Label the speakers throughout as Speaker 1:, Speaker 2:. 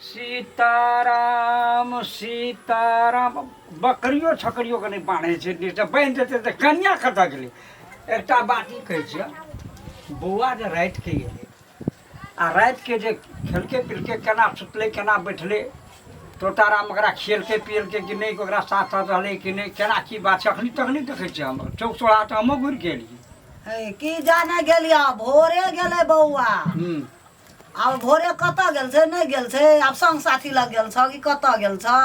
Speaker 1: सीताराम सीताराम। बकरियो छकरियो के नहि बान्है छै नीकसँ, बान्हि देतै तऽ कनिया कतऽ गेलै? एकटा बात ई कहै छियै बौआ, जे रातिके एलै आ रातिके जे खेलकै पिलकै, केना सुतलै, केना बैठलै, तोताराम ओकरा खियलकै पियलकै कि नहि, ओकरा साथ साथ रहलै कि नहि, केना की बात छै? अखनी तक नहि देखै छियै हम। चौक चौराहा तऽ हमहूँ घुरि गेलियै।
Speaker 2: हे, की जाने गेलियै, भोरे गेलै बौआ। आब भोरे कतऽ गेल छै, नहि गेल छै, आब संग साथी लग गेल छौ कि कतऽ गेल छौ,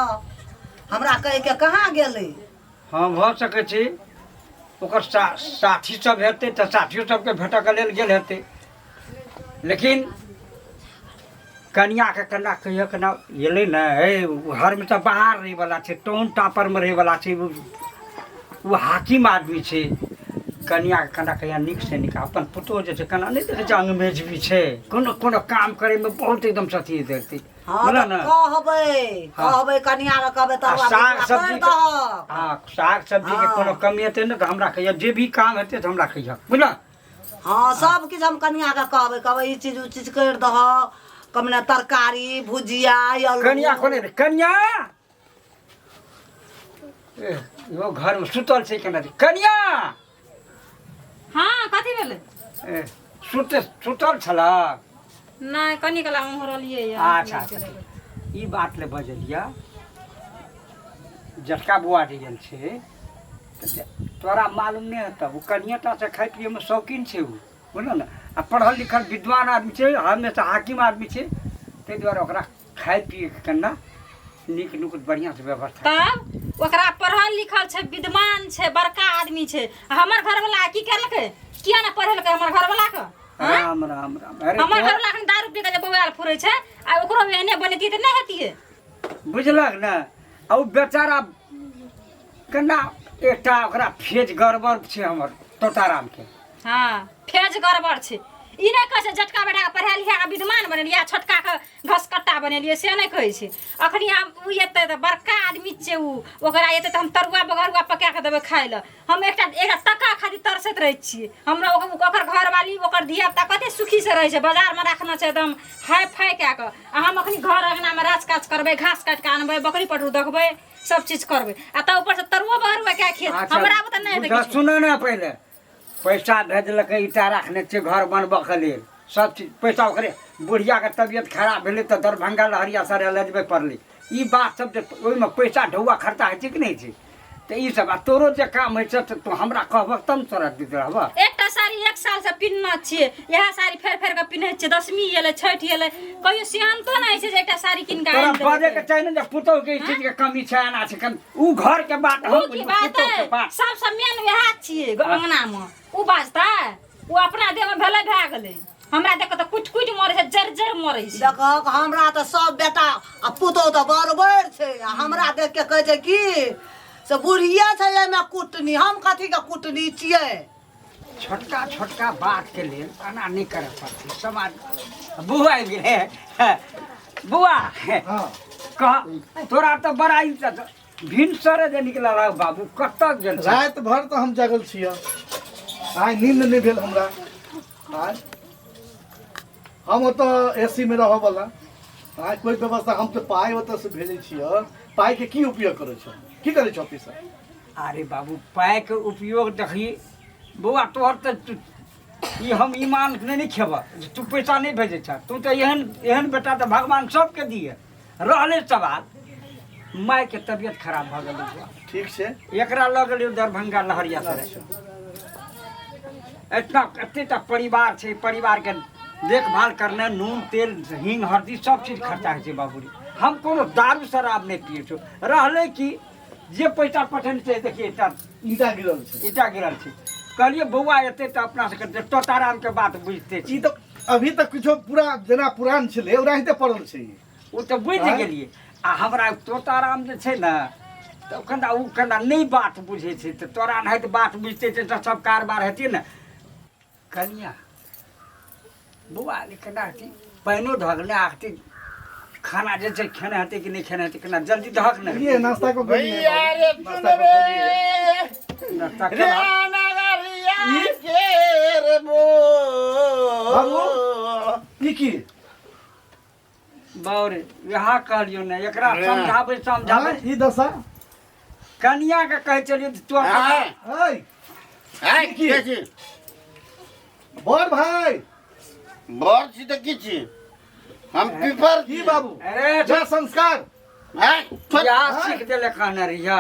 Speaker 2: हमरा कहि के कहाँ गेलै।
Speaker 1: हँ, भऽ सकै छै ओकर साथी सब हेतै तऽ साथियो सबके भेटऽके लेल गेल हेतै। लेकिन कनियाके केना कहियो केना एलै ने। हे, घरमे तऽ बाहर रहैवला छै, टाउन टापरमे रहैवला छै, ओ हाकिम आदमी छै। कनियाके केना कहिया नीकसँ नीक अपन पुतोह जे छै, केना नहि देखै छै, अंगमेज भी छै, कोनो कोनो काम करैमे बहुत एकदम अथी देखतै।
Speaker 2: हँ।
Speaker 1: बुझल
Speaker 2: तऽ
Speaker 1: ने?
Speaker 2: कहबै।
Speaker 1: हँ।
Speaker 2: कहबै, कनिया के कहबै।
Speaker 1: आ
Speaker 2: तरुआ
Speaker 1: साग
Speaker 2: भुजिया
Speaker 1: सब्जी
Speaker 2: करि
Speaker 1: के
Speaker 2: दहक।
Speaker 1: हँ, साग सब्जीके कोनो कमी हेतै ने तऽ हमरा कहिया, जे भी काम हेतै तऽ हमरा कहिया, बुझल?
Speaker 2: हँ, सब किछु हम कनिया के कहबै, कहबै ई चीज ओ चीज करि दहक, कमने तरकारी भुजिया आलू।
Speaker 1: कनिया कोने रे? कनिया, ए, इहो घरमे सुतल छै केना छै? कनिया!
Speaker 3: हाँ, कथी भेलै?
Speaker 1: ए, सुतल छलक?
Speaker 3: नहि, कनी कला ओंघरलियै यऽ।
Speaker 1: अच्छा अच्छा, ई बात ले बजलिया, जटका बौआ जे गेल छै तऽ तोरा मालूम नहि हेतऽ, ओ कनिएटा से खाइ पियैमे शौकीन छै ओ, बुझल ने? आ पढ़ल लिखल विद्वान आदमी छै, हमेशा हाकिम आदमी छै, ताहि दुआरे ओकरा खाइ पियैके केना नीक नुक बढ़िआँसँ व्यवस्था।
Speaker 3: तब ओकरा पढ़ल लिखल छै, विद्वान छै, बड़का आदमी छै, आ हमर घरवला की केलकै? किया ने पढ़ेलकै हमर घरवला के? आँय?
Speaker 1: राम राम राम, अरे
Speaker 3: हमर
Speaker 1: तोरा
Speaker 3: घरवला अखन दारू पी कऽ जे बौआल फुरै छै, आ ओकरो एहने बनेतियै तऽ नहि हेतियै?
Speaker 1: बुझलक ने? आ ओ बेचारा केना एकटा ओकरा फेज गड़बड़ छै हमर तोताराम के।
Speaker 3: हाँ, फेज गड़बड़ छै। ई नहि कहै छै जटका बेटाके पढ़ा लिखा कऽ विद्वान बनेलियै आ छोटकाके घसकट्टा बनेलियै, से नहि कहै छै। अखनी हम ओ एतै तऽ बड़का आदमी छै ओ, ओकरा एतै तऽ हम तरुआ बघरुआ पका कऽ देबै खाइ लए। हम एकटा एकटा टका खातिर तरसैत रहै छियै। हमरा ओकर घरवाली, ओकर धियापुता कते सुखीसँ रहै छै, बाजारमे राखने छै एकदम हाइ फाइ कए कऽ, आ हम अखनी घर अङ्गनामे राज काज करबै, घास काटि कऽ आनबै, बकरी पटरू देखबै, सब चीज करबै, आ तब ऊपरसँ तरुओ बघरुआ कए खेत।
Speaker 1: अच्छा,
Speaker 3: हमरा बुते नहि हेतै
Speaker 1: बुझऽ
Speaker 3: किछु।
Speaker 1: सुनऽ ने, पहिले पैसा भेजलकै, ईटा राखने छियै घर बनबऽके लेल, सब चीज पैसा ओकरे। बुढ़ियाके तबियत खराब भेलै तऽ दरभंगा लहरिया सराय लऽ जेबै पड़लै। ई बात सब जे ओहिमे पैसा ढौआ खर्चा होइ छै कि नहि होइ छै? तऽ ई सब आ तोरो जे काम होइ छै तऽ तू हमरा कहबह तब ने तोरा दैत रहबह।
Speaker 3: एकटा साड़ी एक साल से पिन्हने छियै, इएह साड़ी फेर फेर के पिन्है छियै। दशमी एलै, छठि एलै, कहियो सियानतो नहि होइ छै जे एकटा साड़ी कीन कऽ
Speaker 1: तोरा
Speaker 3: आनि
Speaker 1: बजै
Speaker 3: देबै।
Speaker 1: के चाही ने जे पुतोह के ई चीज के कमी छै, एना छै कमी, उ घर के बात
Speaker 3: ओ
Speaker 1: हम
Speaker 3: की
Speaker 1: बुझबै,
Speaker 3: बात
Speaker 1: पुतोह के
Speaker 3: है
Speaker 1: बात।
Speaker 3: सबसँ मेन वएह छियै अंगनामे। ओ बाजतै? ओ अपना देहमे भेलै, भए गेलै। हमरा देख तऽ कुटि कुटि मरै छै, जरि जरि मरै छै।
Speaker 2: देखहक, हमरा तऽ सब बेटा आ पुतोह तऽ बरबर छै, आ हमरा देख के कहै छै कि से बुढ़िए छै एहिमे कुटनी, हम कथी के कुटनी छियै?
Speaker 1: छोटका छोटका बातके लेल एना नहि करय पड़तै समाज। बौआ आबि गेलै। बौआ, कह, तोरा तऽ बड़ा इज्जत। भिनसरे जे निकलल रह बाबू, कतऽ गेल छल?
Speaker 4: राति भर तऽ हम जागल छियै, आइ नींद नहि भेल हमरा। आइ हम ओतऽ ए सी मे रहऽ वाला, आइ कोइ व्यवस्था? हम तऽ पाइ ओतऽ से भेजै छियै, पाइके की उपयोग करै छौ, की करै छौ पैसा?
Speaker 1: अरे बाबू, पाइके उपयोग देखी बौआ, तोहर तऽ ई हम ईमान नहि ने खेबह जे तू पैसा नहि भेजै छह। तू तऽ एहन एहन बेटा तऽ भगवान सबके दिए। रहलै सवाल, मायके तबियत खराब भऽ गेलै बौआ।
Speaker 4: ठीक छै।
Speaker 1: एकरा लऽ गेलियै दरभंगा लहरिया सराय। एतना एतेटा परिवार छै, परिवारके देखभाल करनाइ, नून तेल हींग हरदी सब चीज खर्चा होइ छै। बाबूजी, हम कोनो दारू शराब नहि पियै છું। रहलै कि जे पैसा पठेने छै, देखिए एकटा
Speaker 4: ईंटा गिरल छै।
Speaker 1: ईंटा गिरल छै। कहलियै बौआ एतै तऽ अपना सबके तोतारामके बात बुझिते छी।
Speaker 4: ई तऽ अभी तक किछो पूरा जेना पुरान छलै ओनाहिते पड़ल छै ई।
Speaker 1: ओ तऽ बुझि
Speaker 4: आँय?
Speaker 1: गेलियै। आ हमरा तोताराम जे छै ने, तऽ कना ओ कना नहि बात बुझै छै, तऽ तोरा नाहित बात बुझिते छै तऽ सब कारबार हेतै ने। कनिया बौआ, केना हेतै? पानिओ धऽ गेलै। आखती खाना जे छै खेने हेतै कि नहि खेने हेतै? केना जल्दी दहक ने।
Speaker 4: ये नाश्ता को
Speaker 5: भैया रे, सुन रे।
Speaker 1: नाश्ता
Speaker 5: रे
Speaker 1: केलहक?
Speaker 5: नगरिया के रे बो।
Speaker 4: बाबू, ई की?
Speaker 1: बाउरे इएह कहलियौ ने एकरा समझाबै समझाबै
Speaker 4: आँय, ई दशा
Speaker 1: कनिया के कहै छलियै तऽ तोरा
Speaker 5: हाँ
Speaker 4: ऐ
Speaker 5: हाँ
Speaker 4: की?
Speaker 5: के छी
Speaker 4: बड़ भाई
Speaker 5: बर छी तऽ की छी हम पीपर
Speaker 4: की बाबू
Speaker 1: अरे
Speaker 4: जा संस्कार
Speaker 5: हाँ
Speaker 1: इएह सीख देले कहने रहिया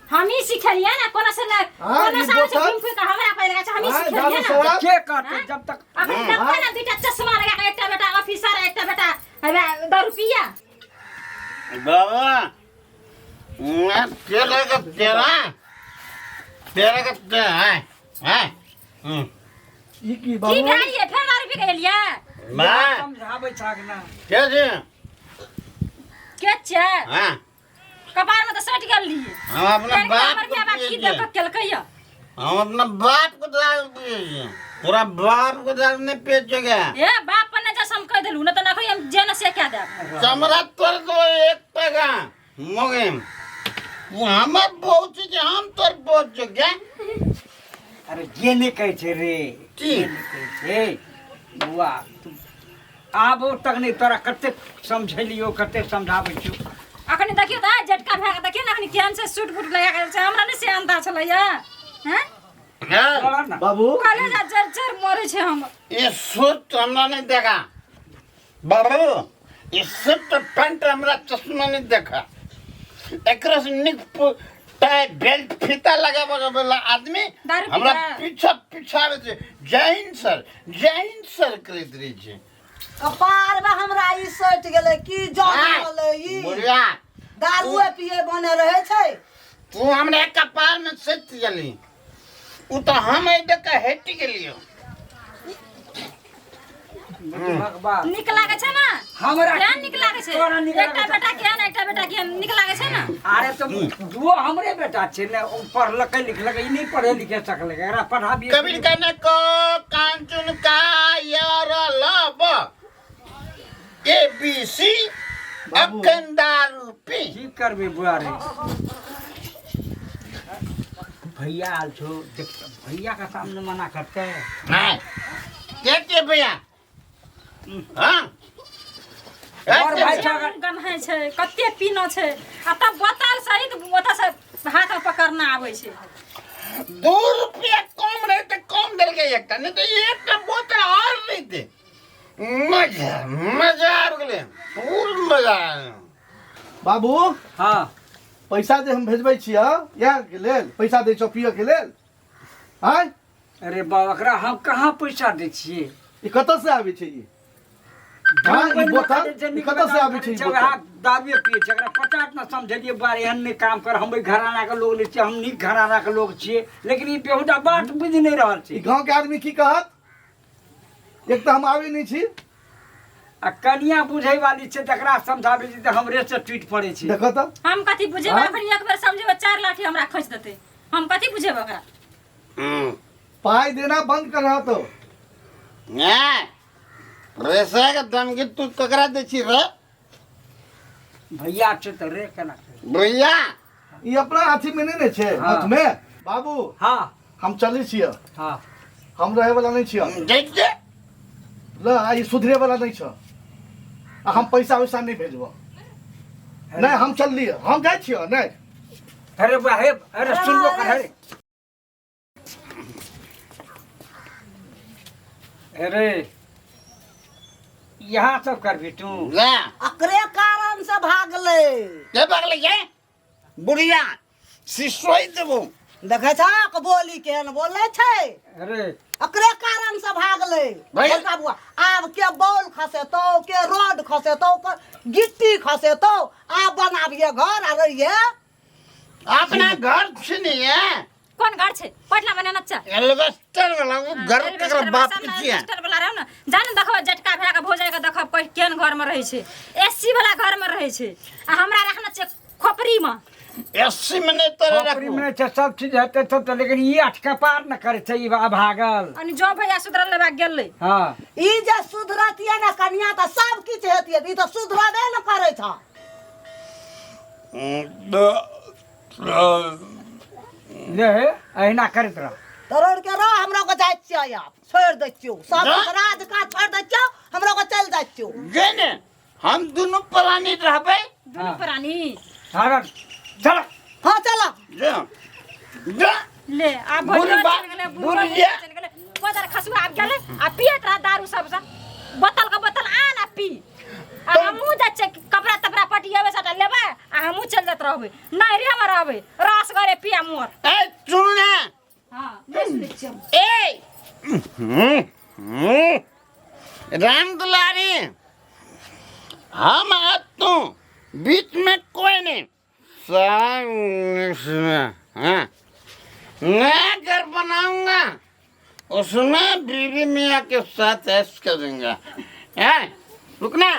Speaker 3: हमही सिखेलियै ने कोनो से ने
Speaker 4: हाँ,
Speaker 3: कोनो
Speaker 4: ई
Speaker 3: से आबै छै
Speaker 4: बोतल।
Speaker 3: घुमि फिर के हमरा पर लगा छै हमही
Speaker 4: हाँ,
Speaker 3: सिखेलियै
Speaker 4: दारू
Speaker 3: ने
Speaker 4: शराब।
Speaker 1: के कहतै जब तक
Speaker 3: अखन देखबै ने दुईटा चश्मा लगा के एकटा बेटा ऑफिसर आ एकटा बेटा हेबे दारू पिया
Speaker 5: बाबा मैं तेरह का तेरह तेरह का तेरह है है
Speaker 4: ई की
Speaker 3: की
Speaker 4: बाबू
Speaker 3: भेलियै फेर दारू पी के एलियै
Speaker 5: माँ
Speaker 1: समझाबै छाक ना
Speaker 5: के छी
Speaker 3: के छै
Speaker 5: हाँ
Speaker 3: कपार में तऽ सटि गेल रहियै
Speaker 5: हम अपना
Speaker 3: फेर
Speaker 5: बाप
Speaker 3: हमर
Speaker 5: को
Speaker 3: माय बाप
Speaker 5: पिए
Speaker 3: की
Speaker 5: छियै।
Speaker 3: देख केलकै यऽ
Speaker 5: हम अपना बाप को दारू पिए छियै। पूरा बाप को दारू नहीं पिए चुके
Speaker 3: ए बाप पर नहि जस हम कहि देलहुँ नहि तऽ नखै हम जे ने से कए देब
Speaker 5: चमड़ा तोड़ दो एक टका मगे वो हमर बहुत छी हम तोर बहुत चुके
Speaker 1: अरे जे नहि कहै छै रे
Speaker 5: की?
Speaker 1: जे नहि कहै छै बौआ तू आबो तक नहि तोरा कतेक समझेलियौ कतेक समझाबै छियौ
Speaker 3: अखन देखियौ तऽ जेटका भए कऽ देखियौ ने अखन केहन छै सूट बूट लगा के छै हमरा नहि से अन्दाज छलैया हैं
Speaker 5: हाँ,
Speaker 1: बोला ना
Speaker 4: बाबू
Speaker 3: कॉलेज आ जर जर मरे छै हम
Speaker 5: ये सूट हमरा नहीं देखा बाबू ये सूट पैंट हमरा चश्मा नहीं देखा एकरा से निक टाई बेल्ट फीता लगावे वाला आदमी
Speaker 3: दारू
Speaker 5: हमरा
Speaker 3: पीता।
Speaker 5: पीछा पीछा आबै छै जय हिंद सर जय हिंद सर करैत रहै छै
Speaker 2: कपार में हमरा ई सटि गेलै की जल
Speaker 5: हाँ,
Speaker 2: रहलै ई
Speaker 5: बुढ़िया
Speaker 2: दारुए पिए बने रहै छै
Speaker 5: तू हमरा कपार में सटि गेली उ तऽ हम एहि देख के हटि गेलियो
Speaker 1: बुझलक बात
Speaker 3: नीक लागै छै ने
Speaker 1: हमरा
Speaker 3: केहन नीक लागै छै
Speaker 1: तोरा नीक
Speaker 3: एकटा
Speaker 1: लागै छै।
Speaker 3: बेटा केहन एकटा बेटा केहन नीक लागै छै ने
Speaker 1: अरे तऽ दुओ हमरे बेटा छै ने ओ पढ़लकै लिखलकै ई नहि पढ़े लिखे सकलै एकरा पढ़ाबियै
Speaker 5: कबीर कहने को कांचन का यार लब ए बी सी
Speaker 4: बाबू।
Speaker 5: अखन दारू पी
Speaker 1: की करबै बुआ रे भैया आयल छौ देख भैया के सामने मना करते
Speaker 5: हाँ के के भैया हाँ
Speaker 1: और भाई
Speaker 3: केहन गन्हाइ छै कते पीना छै आ तब बोतल सहित ओतऽ से हाथ में पकड़ना आबै छै
Speaker 5: 2 रुपया कम रहे तो कम देलकै एकटा नहीं तो एकटा बोतल और रहिते मजा मजा आबि गेलै पूर मजा आबि गेलै।
Speaker 4: बाबू
Speaker 1: हाँ
Speaker 4: पैसा जे हम भेजबै छियै इएह के लेल पैसा दै छौ पियऽ के लेल आँय
Speaker 1: अरे बाबा एकरा हम कहाँ पैसा दै छियै
Speaker 4: ई कतऽ से आबै छै ई हाँ, ई बोतल ई कतऽ से आबै छै ई बोतल
Speaker 1: दारुए पियै छै एकरा पता ने समझलियै बार एहन नहि काम कर हम ओहि घराना के लोग नहि छियै हम नीक घराना के लोग छियै लेकिन ई बेहुदा बात बुझि नहि रहल
Speaker 4: ई
Speaker 1: छै
Speaker 4: गाँव के आदमी की कहत एक तऽ हम आबै नहि छी
Speaker 1: आ कनिया बुझै वाली छै तकरा समझाबै छै तऽ हमरे से टूटि पड़ै छै
Speaker 4: देखऽ तऽ
Speaker 3: हम कथी बुझेबै
Speaker 4: हाँ?
Speaker 3: अखन एक बेर समझेबै चार लाठी हमरा खोसि देतै हम कथी बुझेबै ओकरा
Speaker 4: पाइ देना बंद कर रहा तो
Speaker 5: नहि रेसा के धमकी तू ककरा दै छी रे
Speaker 1: भैया छै तऽ रे केना कहै?
Speaker 5: भैया
Speaker 4: ई अपना अथी में नहि ने छै
Speaker 1: हाँ।
Speaker 4: हाथ में बाबू
Speaker 1: हाँ
Speaker 4: हम चलै छियै
Speaker 1: हाँ
Speaker 4: हम रहै वाला नहि छियै
Speaker 5: देख के
Speaker 4: ल आ ई सुधरे वाला नहि छ आ हम पैसा वैसा नहि भेजबो नहि हम चललियै हम जाइ छियै नहि
Speaker 1: अरे बा हे अरे सुनबो कर अरे अरे यहाँ सब करबी तू
Speaker 5: ले
Speaker 2: अकरे कारण से भागलै
Speaker 5: के पकड़ले के बुढ़िया सिसोई देबो
Speaker 2: देखै छहक बोली केहन बोलै छै
Speaker 1: अरे
Speaker 2: अकरे कारण से भागलै
Speaker 5: भाई।
Speaker 2: बड़का बुआ आब के बॉल खसेतौ के रड खसेतौ के गिट्टी खसेतौ आब बनाबिए घर आ रहिए
Speaker 5: अपना घर छिनी है
Speaker 3: कोन घर छै पटना बनेना छै
Speaker 5: एल्वेस्टर वाला वो घर केकर बाप के छियै
Speaker 3: एल्वेस्टर वाला रहौ ने जान देखो जटका भेड़ा के भौजाई के देखब कोई केहन घर में रहै छै एसी वाला घर में रहै छै आ हमरा रखना छै खोपड़ी में
Speaker 5: एसी में नहीं तोरे
Speaker 1: खोपड़ी
Speaker 5: रखू
Speaker 1: में छै सब चीज हेतै तब तऽ लेकिन ई अटकपार न करै छै ई भागल
Speaker 3: अनि जो भैया सुधरल लेबा गेलै
Speaker 1: हँ
Speaker 2: ई जे सुधरतियै ने कनिया तऽ सब किछु हेतियै ई तऽ सुधरबे ने करै छ
Speaker 1: ले हे अहिना करैत रह
Speaker 2: तोड़ के रह हमरा के जाइ छियै आब छोड़ि दै छियौ सब
Speaker 5: जा।
Speaker 2: राज काज छोड़ि दै छियौ हमरा के चलि जाइ छियौ
Speaker 5: जे ने हम दुनू प्राणी रहबै।
Speaker 3: दुनू प्राणी।
Speaker 1: हाँ, चल।
Speaker 2: हाँ चल।
Speaker 5: जो जो
Speaker 3: ले आ भोजो
Speaker 5: बुढ़बा-
Speaker 3: चलि गेलै, बुढ़बा
Speaker 5: बुढ़िया।
Speaker 3: चलि गेलै। बदर खसुआ आबि गेलै आ पियैत रह दारू सबसँ, बोतल के बोतल आन आ पी। आ हमहूँ जाइ छियै कपड़ा तपड़ा पटियेबै, सबटा लेबै आ हमहूँ चलि जाइत रहबै, नैहरेमे रहबै, रस गरे पिया मोर।
Speaker 5: ए सुन ना।
Speaker 3: हँ, नहि सुनै छियै हम।
Speaker 5: ए राम दुलारी, हम आ तू बीच में कोई नहीं। हाँ, नया घर बनाऊंगा, उसमें बीवी मियाँ के साथ ऐश करूंगा। हैं, रुकना।